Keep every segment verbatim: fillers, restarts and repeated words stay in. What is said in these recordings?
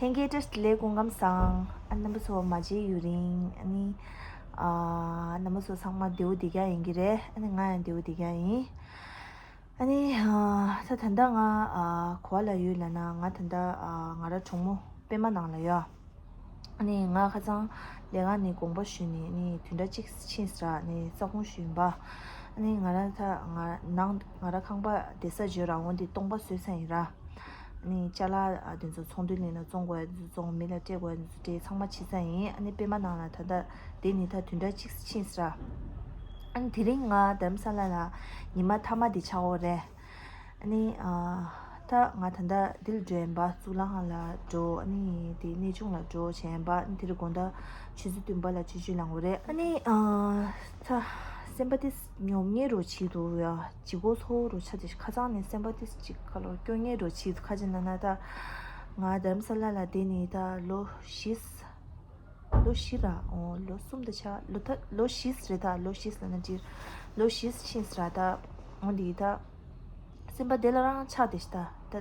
ལྷན་རྒྱས་བཀྲ་ཤིས་བདེ་ལེགས། སྐུ་ཁམས་བཟང་། ཨ་རྣམ་པ་ཚོ་མ་མཇལ་ཡུན་རིང་། ཨ་ནི་ཨ་རྣམ་པ་ཚོ་ཚང་མ་བདེ་པོ་བདེ་རྐྱང་ཡིན་གྱི་རེད། ཨ་ནི་ང་ཡང་བདེ་པོ་བདེ་རྐྱང་ཡིན། ཨ་ནི་ཨ་ད་ད་ལྟ་ང་ཨ་ག་པར་ལ་ཡོད་ལབ་ན། ང་ད་ལྟ་ཨ་ང་རང་གྲོགས་མོ་པད་མ་ནང་ལ་ཡོད། ཨ་ནི་ང་ཁ་སང་ལས་ཁང་ནས་དགོངས་པ་ཞུས་ནས་ཨ་ནི་བདུན་ཕྲག་གཅིག་ཕྱིན་ཟེར་ནས་ས་ཁོངས་ཞུས་ཡིན་པ། ཨ་ནི་ང་རང་ད་ང་ནང་ང་རང་ཁང་པ་བསྡད་ས་བརྗོད་ར་འོང་དེ་སྟོང་པ་བཟོས་ཚར་ཡིན་ར། ཨ་ནི་ཅ་ལག་ཨ་དེ་ཚོ་ཚོང་དོན་ལས་ན་བཙོང་དགོས་ཡ་དེ་ཚོ་བཙོང་། མི་ལ་སྤྲད་དགོས་ཡ་དེ་ཚོ་སྤྲད། ཚང་མ་བྱས་ཚར་ཡིན། ཨ་ནི་པད་མ་ནང་ལ་ད་ལྟ་དེ་ནི་ད་བདུན་ཕྲག་གཅིག་ཕྱིན་ཟེར་ར། ཨ་ནི་དེ་རིང་ང་རྡ་རམ་ས་ལ་ལ་ཉི་མ་མཐའ་མ་དེ་ཆགས་ཡོད་རེད། ཨ་ནི་ཨ་ད་ང་ད་ལྟ་འདི་ལ་འགྲོ་ཡིན་པ། གཙུག་ལག་ཁང་ལ་འགྲོ། ཨ་ནི་དེ་གནས་ཆུང་ལ་འགྲོ་བྱས་ཡིན་པ། ཨ་ནི་དེ་རིང་དགོང་དག་ཆུ་ཚོད་བདུན་པ་ལ་ཆོས་ཞུ་ལངས་དགོས་རེད། ཨ་ནི་ཨ་ད་སེམས་པ་དེ་ཉོབ་ཉེ་རུ་བྱེད་འདུག་ཡ། ལྗིད་ཁོག་ཚ་པོ་རུ་ཆགས་ཏེ། ཁ་སང་ནས་སེམས་པ་དེ་ཅིག་ཁ་ལོ་སྐྱོ་ཉེ་རུ་བྱེད་འདུག་ཁ་ཅིག་ན་ན་ད་ང་རྡ་རམ་ས་ལ་ལ་བསྡད་ནས་ད་ལོ་བཞི། ལོ་བཞི་ར། འོ་ལོ་གསུམ་དང་ཆ་ལོ་ད་ལོ་བཞི་རེད། ད་ལོ་བཞི་ལབ་ན་འགྲིག་ལོ་བཞི་ཕྱིན་ཟེར་ར། ད་འོ་འདི་ད་སེམས་པ་དེ་ལ་རང་ཆགས་ཏེ་ཤི་ད། ད་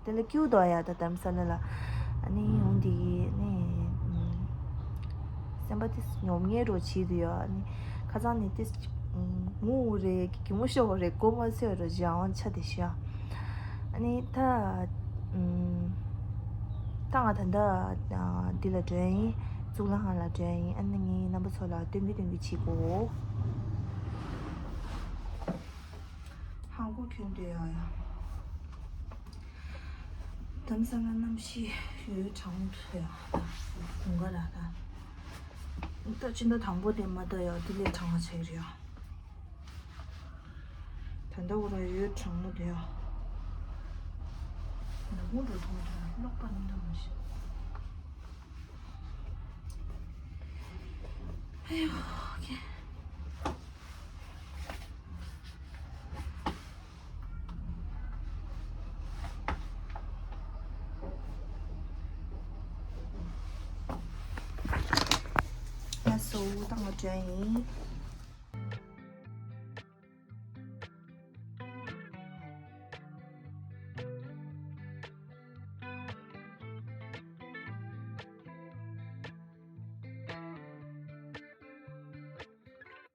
དེ་ལ་སྐྱིད་འདུག་ཡ། ད་རྡ་རམ་ས་ལ་ལ། ཨ་ནི་འོ་འདི་ནི་ཨ་སེམས་པ་དེ་ཉོབ་ཉེ་རུ་བྱེད་འདུག་ཡ། ཨ་ནི་ཁ་སང་ནས་དེ་ངུ་རེད། གད་མོ་ཤོར་རེད། མགོ་མ་ཚོས་རེད། ལྗང་ཆ་དེ་ཤི་ཡ། ཨ་ནི་ད་ཨ་ད་ང་ད་ལྟ་འདི་ལ་འགྲོ་ཡ་ཡིན། གཙུག་ལག་ཁང་ལ་འགྲོ་ཡ་ཡིན། ཨ་ནི་ངས་རྣམ་པ་ཚོ་ལ་སྟོན་གི་སྟོན་གི་བྱེད་དགོས། ཧང་གོ་གྱོན་དུ་ཡོད་ཡ། རྡ་རམ་ས་ལ་གནམ་གཤིས་ཡོད་གྲང་མོ་ཡ། དགུན་ཁ་ར་ད། ད་ཕྱི་ཟླ་དང་པོ་དེ་མ་གཏོགས་ཡ་དེ་ལས་གྲང་བ་ཆགས་ཀྱི་རེད་ཡ། ད་ལྟ་འོ་ར་ཡོད་གྲང་མོ་དེ་ཡ། ནག་མོ་འགྲོ་མཐོང་གི་ར། གློག་པ་ནི་འདྲ་མ་ཤེས། ཨ་ཡོ། ཨོ་ཁེ། ལགས་སོ། ད་ང་འགྲོ་ཡ་ཡིན།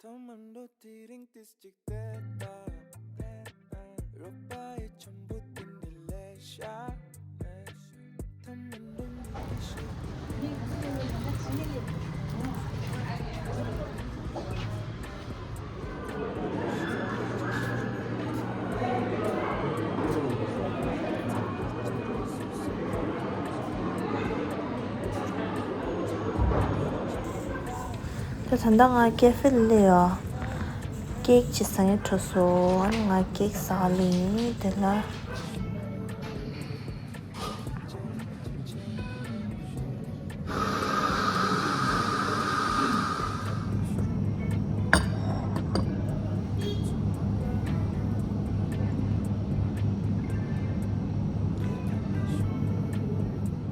ཐ་མ་འགྲོ་དེ་རིང་ཏིས་ཅིག་དེ་ད། རོགས་པ་ཡི་ཆམ་པོ་དེ་འདི་ལས་ཤ། ཐ་མ་འགྲོ་མི་དེ་ཤི། ད་ད་ལྟ་ང་ཀེ་ཧྥེ་ལ་སླེབས་ཡོད། ཀེག་ཅིག་ཟ་ཡ་འཕྲོད་སོང་། ཨ་ནི་ང་ཀེག་ཟ་ག་སླེབས་ཡིན། དེ་ལ།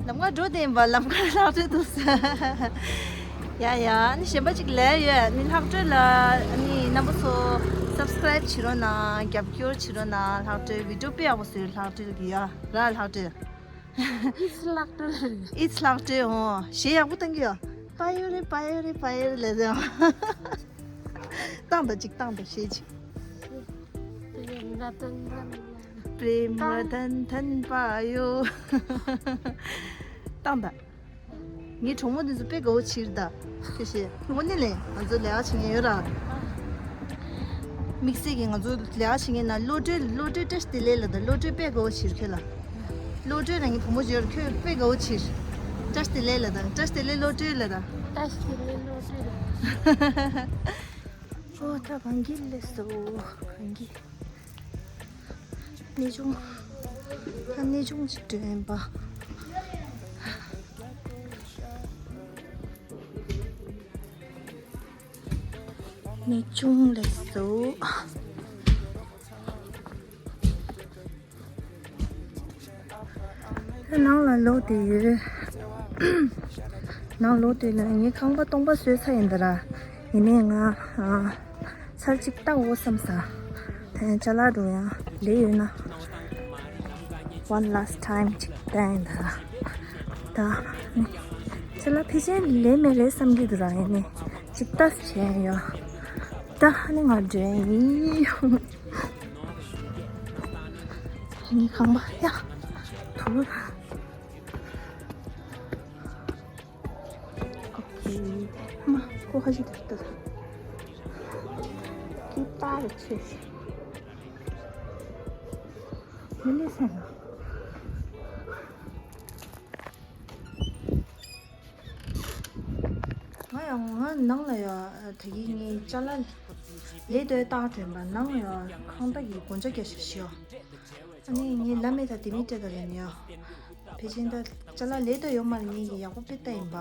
ལམ་ཁ་འགྲོ་བསྡད་ཡིན་པ། ལམ་ཁ་ལྷག་འཕྲོས་འདུག་ས། ཡ་ཡ། ཨ་ནི་གཞན་པ་ཅིག་ལས་ཡོད། ཨ་ནི་ལྷག་འཕྲོས་ལ་ཨ་ནི་རྣམ་པ་ཚོ་སབ་སི་ཀ་རེབ་བྱེད་རོགས་གནང་། རྒྱབ་སྐྱོར་བྱེད་རོགས་གནང་། ལྷག་འཕྲོས་བི་ཌིའོ་དཔེ་ཡག་པོ་བཟོས། ལྷག་འཕྲོས་ཀྱི་ཡ་ར་ལྷག་འཕྲོས། It's ལྷག་འཕྲོས། It's ལྷག་འཕྲོས། འོ་གཞས་ཡག་པོ་བཏང་གི་ཡོད། པ་ཡོ་རེ་པ་ཡོ་རེ་པ་ཡོ་རེ་ལས་ཟེར། བཏང་དང་ཅིག་བཏང་དང་གཞས་ཅིག Prem Ratan Than Payo། བཏང་དང་། ངའི་གྲོགས་མོ་འདི་ཚོ་དཔེ་དགའ་བོ་བྱེད་ཀྱི་རེད་ད། ཁྱོད་ཤེས། དངོས་གནས་ལས་ང་ཚོ་ལས་ཀ་བྱེད་མཁན་ཡོད་ར། དམིགས་བསལ་གྱིས་ང་ཚོ་ལས་ཀ་བྱེད་མཁན་ན་བློ་གྲོས་བློ་གྲོས་བཀྲ་ཤིས་བདེ་ལེགས་ལ་ད། བློ་གྲོས་དཔེ་དགའ་བོ་བྱེད་ཁྱོད་ལ། བློ་གྲོས་ལ་ངའི་བུ་མོ་བྱོས་ཁྱོད་དཔེ་དགའ་བོ་བྱེད། བཀྲ་ཤིས་བདེ་ལེགས་ལ་ད། བཀྲ་ཤིས་བདེ་ལེགས་བློ་གྲོས་ལ་ད། བཀྲ་ཤིས་བདེ་ལེགས་བློ་གྲོས་ལ། ཨོ་ད་གངས་སྐྱིད་སླེབས་སོང་། གངས་སྐྱིད། གནས་ཆུང་། ད་གནས་ཆུང་ཅིག་འགྲོ་ཡིན་པ། གནས་ཆུང་སླེབས་སོང་། ད་ནང་ལ་ལོག་བསྡད་ཡོད། ནང་ལོག་བསྡད་ན་ངའི་ཁང་པ་སྟོང་པ་བཟོས་ཚར་ཡིན་ད་ར། ཡིན་ནའི་ང་ཨ་ཚར་གཅིག་ལྟ་འོ་བསམ་ས། ད་ཡང་ཅ་ལག་འགྲོ་ཡང་ལས་ཡོད་ན། One last time ཅིག་ལྟ་ཡིན་ད་ར། ད་ནི་ཅ་ལག་ཕལ་ཆེར་ལས་མེད་རེད་བསམ་གྱི་འདུག་ར། ཡིན་ནའི་ཅིག་ལྟ་བྱས་ཡོད། ད་ནི་ང་འདྲེན་ཡིན། ངའི་ཁང་པ་ཡ། དུར། ཨོ་ཁེ། མ་ཁོ་ཁ་ཤས་དུར་ལྟ། ཀི་ཏར་ཆེ་ཤོས། མི་ལས་སེ་ན། ང་ཡང་ང་ནང་ལ་ཡོད། ད་གིན་ངའི་ཅ་ལག་ལས་དོན་བཏང་དྲན་པ་ནང་ལ་ཡོད། ཁང་བདག་གིས་སྒོ་ལྕགས་རྒྱག་ཤག་ཤིའོ། ཨ་ནི་ངའི་ལ་མེ་ད་དེ་མི་སྤྲད་ད་ལེན་ཡོད། ཕལ་ཆེར་ད་ཅ་ལག་ལས་དོན་ཡོད་མ་རེད། ངས་ཡག་པོ་དཔེ་ལྟ་ཡིན་པ།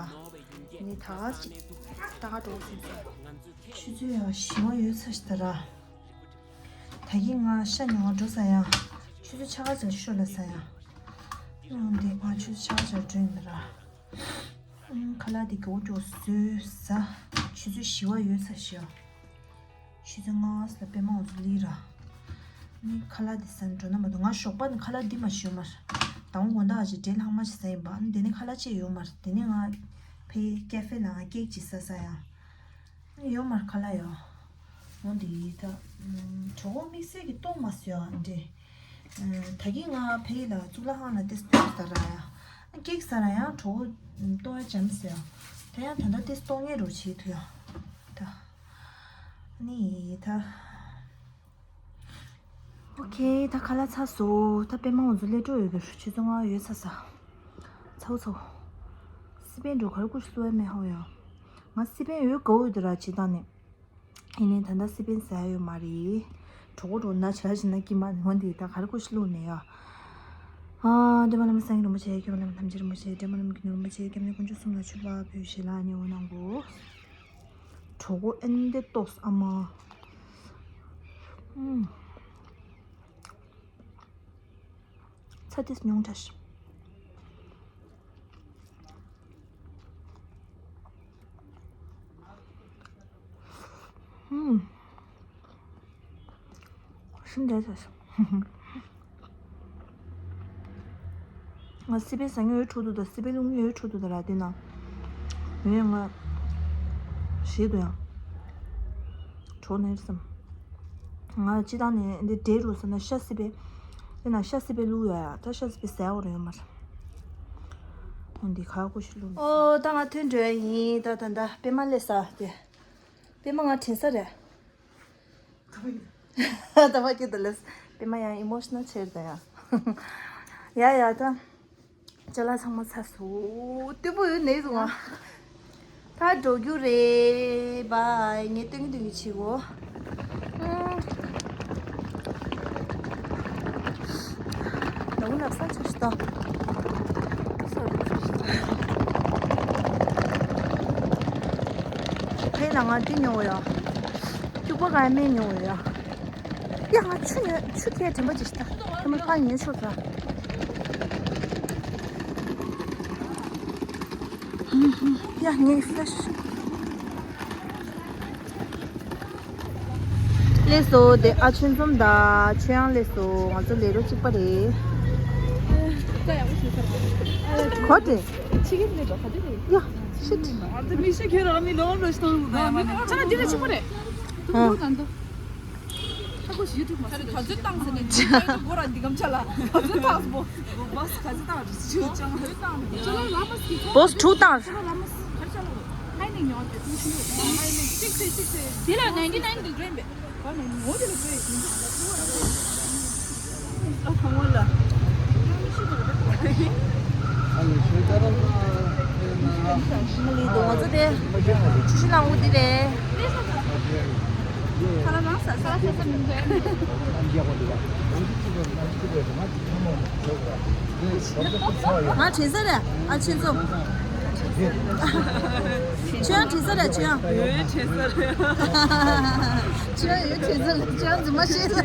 ངས་ད་ག་ཅིག་ལྟ་ག་འགྲོ་ཟིན་ཟིན། ཆུ་ཚོད་ཡང་བཞི་པ་ཡོད་ས་ཞིག་ད་ར། ད་གིན་ང་ཤ་ཉོ་བ་འགྲོ་ས་ཡང་། ཆུ་ཚོད་ཕྱེད་ཀ་ཙམ་ཤོར་ལ་ས་ཡང་། ཡང་འདི་ང་ཆུ་ཚོད་ཕྱེད་ཀ་ཙམ་འགྲོ་ཡིན་ད་ར། ཨུམ། ཁ་ལག་འདི་མགྱོགས་མགྱོགས་བཟོས་ཟ། ཆུ་ཚོད་བཞི་པ་ཡོད་ས་ཞིག་ཡ། ཆུ་ཚོད་ལྔ་པ་ལ་པད་མ་འོ་ཚོ་སླེབས་ར། ནི་ཁ་ལག་འདི་ཟ་ནས་འགྲོ་ན་མ་གཏོགས། ང་ཞོགས་པ་ནི་ཁ་ལག་འདི་མ་ཞུ་མར། དང་པོ་དགོང་དག་ཅིག་འབྲས་ལྷག་མ་ཞིག་ཟ་ཡིན་པ། ཨ་ནི་དེ་ནས་ཁ་ལག་ཅིག་ཡོད་མར། དེ་ནས་ང་ཕའི་ཀེ་ཧྥེ་ལ་ང་ཀེག་ཅིག་ཟ་ས་ཡ། ཨ་ནི་ཡོད་མར་ཁ་ལག་ཡོད། འོ་འདི་ད་གྲོད་ཁོག་དམིགས་བསལ་གྱི་ལྟོགས་མ་སོང་ཡ་འདི། ད་གིན་ང་ཕའི་ལ་གཙུག་ལག་ཁང་ལ་ཏེ་སྟོན་ཟ་ར་ཡ། ཀེག་ཟ་ར་ཡང་གྲོད་ཁོག་ལྟོགས་ཡ་འཇམ་ཟེར་ཡ། ད་ཡང་ད་ལྟ་ཏེ་ལྟོགས་ངེས་རོ་བྱེད་ཐུ་ཡ། ད་ནི་ད། ཨོ་ཁེ། ད་ཁ་ལག་ཚར་སོང་། ད་པད་མ་འོ་ཚོ་སླེབས་འགྲོ་ཡོད་གི། ཆུ་ཚོད་ལྔ་ཡོད་ཚར་ས། ཚའོ་ཚའོ། སི་པན་འགྲོ་གར་ཀུ་ཤི་ལུ་ཨེ་མེ་ཧོ་ཡ། ང་སི་པན་ཡོད་གའོ་ཡོད་ད་ར་ཇི་ལྟ་ནས། ཡིན་ནའི་ད་ལྟ་སི་པན་ཟ་ཡ་ཡོད་མ་རེད། གྲོད་ཁོག་འགྲོ་ན་ཆ་ཞིག་ན་ཀི་མ་ནི་ཧོན་དེ་ད་ག་རེ་ཀུ་ཤི་ལུག་ནས་ཡ། ཨ། འདྲེ་མ་ལམ་སངས་རིན་པོ་ཆེ། སྐྱོན་མ་ལམ་ཐམས་ཅད་རིན་པོ་ཆེ། འདྲེ་མ་ལམ་གྱི་ནོར་རིན་པོ་ཆེ། སྐྱབས་གནས་དཀོན་མཆོག་གསུམ་ལ་མཆོད་པ་ཕུལ་ཞེས་ལ་ཉེ་བོ་གནང་གོ། གྲོད་ཁོག་ཨེ་འདི་ཏོག་ཨ་མ། ཨུམ། ཚ་ཏིས་ཉུང་དྲགས། ཧུམ། ཤིན་ཏུ་ཚ། ང་སི་པན་ཟ་མྱོང་ཡོད་ཁྲོ་འདུག་ད། སི་པན་བླུག་མྱོང་ཡོད་ཁྲོ་འདུག་ད་ར། དེ་ན་ཡོད་ང་ཞེད་འདུག་ཡང་གྲོ་ནས་སམ། ང་སྤྱི་བཏང་ནས་འདི་འབྲས་རུ་ཟ་ན་ཤ་སི་པན། དེ་ན་ཤ་སི་པན་བླུག་ཡོད་ཡ། ད་ཤ་སི་པན་ཟ་ཡ་བོ་ར་ཡོད་མ་རེད། འོ་འདི་ཁ་ཀུ་ཤི་བླུག་ཨོ་ད་ང་ཐོན་འགྲོ་ཡ་ཡིན། ད་ད་ད་པད་མ་སླེབས་ས་དེ། པད་མ་ང་དྲན་ས་རེད། ད་བ་ཀི་ད་ལེས། པད་མ་ཡང་ཨི་མོ་ཤི་ནལ་ཆེར་ད་ཡ། ཡ་ཡ་ད། ཅ་ལག་ཚང་མ་ཚར་སོང་། སྟོན་པོ་ཡོད་ནས་སོང་ང་། ད་འགྲོ་རྒྱུ་རེད། བའི། ངས་སྟོན་གི་སྟོན་གི་བྱེད་གོ། ལ་འུ་ལབ་ས་ཆ་ཞིག་ད། ཕའི་ནང་ང་འདི་ཉོ་ཡ། སྐྱུག་པ་གང་ཡང་མེད་ཉོ་ཡ། ཡ་ང་ཆུ་ཉོ། ཆུ་ཁྱེར་དྲན་པ་ཅིག་ཞིག་ད། ཁྱེད་མ་ཕ་ཉོ་ཆོག་ད། ཡ་ངའི་ཕི་ལ་ཤི། སླེབས་སོང་། དེ་ཨ་ཆེན་འཛོམས་དང་ཆོས་དབྱངས་སླེབས་སོང་། ང་ཚོ་ལས་རོགས་གཅིག་པ་རེད། གོ་དེ། ཡ་ཤིད། བོས་དྲུག་བཏང་། དེ་ལ་ནའིན་ཊི་ནའིན་དེ་འགྲོ་ཡིན་པས། ང་ཚོ་དེ་ཆུ་ཤིང་ལང་འོ་དེ་རེད། ང་དྲན་ས་རེད། ཨ་ཆེན་འཛོམས། ཆོས་དབྱངས་དྲན་ས་རེད། ཆོས་དབྱངས། ཆོས་དབྱངས་ཡོད་དྲན་ས་རེད། ཆོས་དབྱངས་རྫུན་མ་བཤད་ས།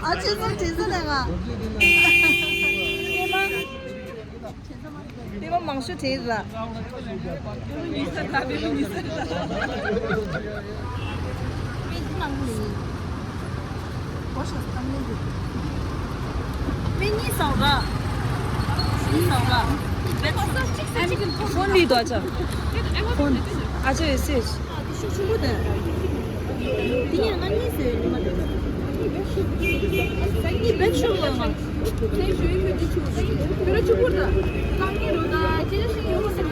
ཨ་ཆེན་འཛོམས་དྲན་ས་རེད་ང་། པད་མ་མང་ཤོས་དྲན་ས། པད་གཉིས་ཟ་ག་ཕོན་ལི་དོ་ཨ་ཅག་ཕོན། ཨ་ཅག་ཨེ་སེ་ཨེཆ། དེ་ཡང་ང་གཉིས་ཟེར་ཉི་མ་དེ། ད་གཉིས་བེད་ཤོག་ལ་ང་། དེ་ཞུ་ཡི་ཁྱོད་ཀྱི་ཆུ་བོ་ར་ཆུ་བུར་ད། གང་གི་རུ་ད་ཅི་ཞིག་ཡོང་ཟེར།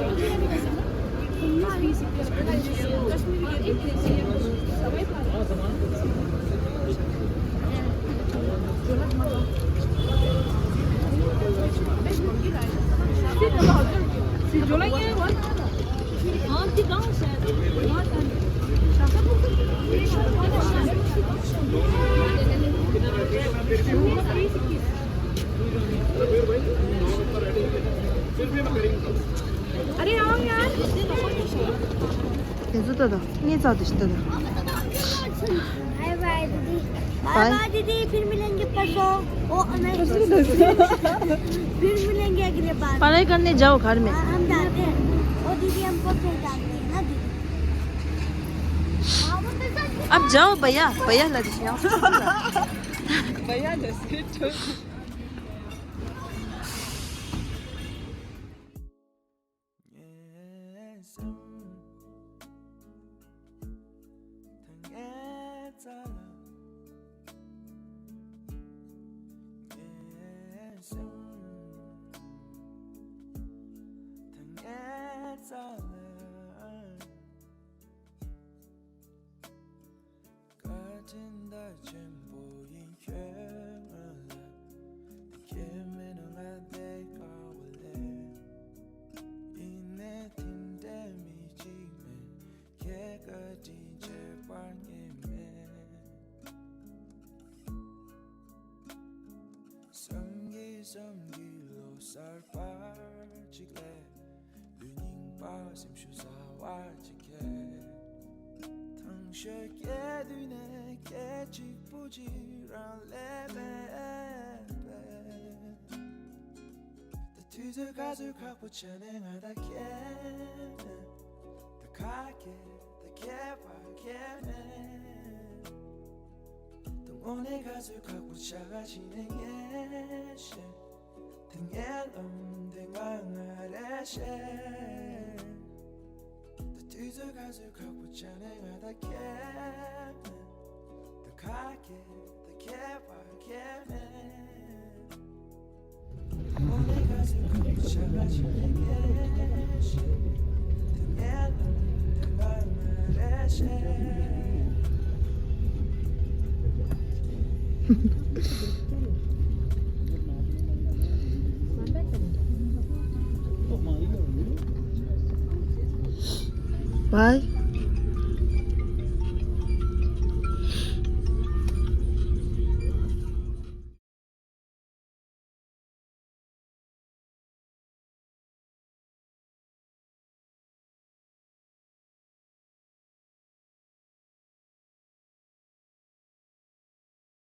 अरे आओ यार। ये तो दादा, ये ज्यादा इष्ट दादा। बाय बाय दीदी। Bye bye. बाय बाय दीदी, फिर मिलेंगे परसों। ओ, नहीं। फिर मिलेंगे अगले बार। पढ़ाई करने जाओ घर में। हाँ, हम जाते हैं। ओ दीदी, हमको फिर जाते हैं ना दीदी। अब जाओ भैया, भैया लग गया। भैया जैसे तो। བཀའ་དྲིན་ད་ཆེན་པོ་ཡིན་ཁྱོད་ང་ལ། དེ་ཁྱེད་མེད་ན་ང་བསྡད་དཀའ་བ་ལས། ཡིན་ནའི་དེ་འདྲའི་མི་གཅིག་མེད། ཁྱེད་བཀའ་དྲིན་ཆེ་བར་ངེས་མེད། བསམ་གྱིས་བསམ་གྱིས་ལོ་གསར་པ་གཅིག་ལས། ལུས་རྙིང་པ་སེམས་ཤུགས་ཟ་བ་གཅིག་གིས། ཐང་ཤོད་སྐྱེ་དུས་ནས་སྐད་གཅིག་པུ་གཅིག་རང་ལས་མེད་པས། ད་དུས་ཚོད་ག་ཚོད་ཁག་པོ་བྱས་ནས་ང་དང་ཁྱེད་མེད། ད་ཁ་སྐད་ད་ཁྱད་པར་ཁྱད་མེད། ད་དངོས་གནས་ག་ཚོད་ཁག་པོ་བྱ་ག་ཕྱིན་ནས་ངས་ཤེས། དེ་ངའི་ལམ་དེ་ང་ང་རེ་ཤེས། ད་དུས་ཚོད་ག་ཚོད་ཁག་པོ་བྱས་ནས་ང་དང་ཁྱེད་མེད། ད་ཁ་སྐད་ད་ཁྱད་པར་ཁྱད་མེད། དངོས་གནས་ག་ཚོད་ཁག་པོ་བྱ་ག་ཕྱིན་ནས་ངས་ཤེས། དེ་ངའི་ལམ་དེ་ང་ང་རེ་ཤེས། Bye.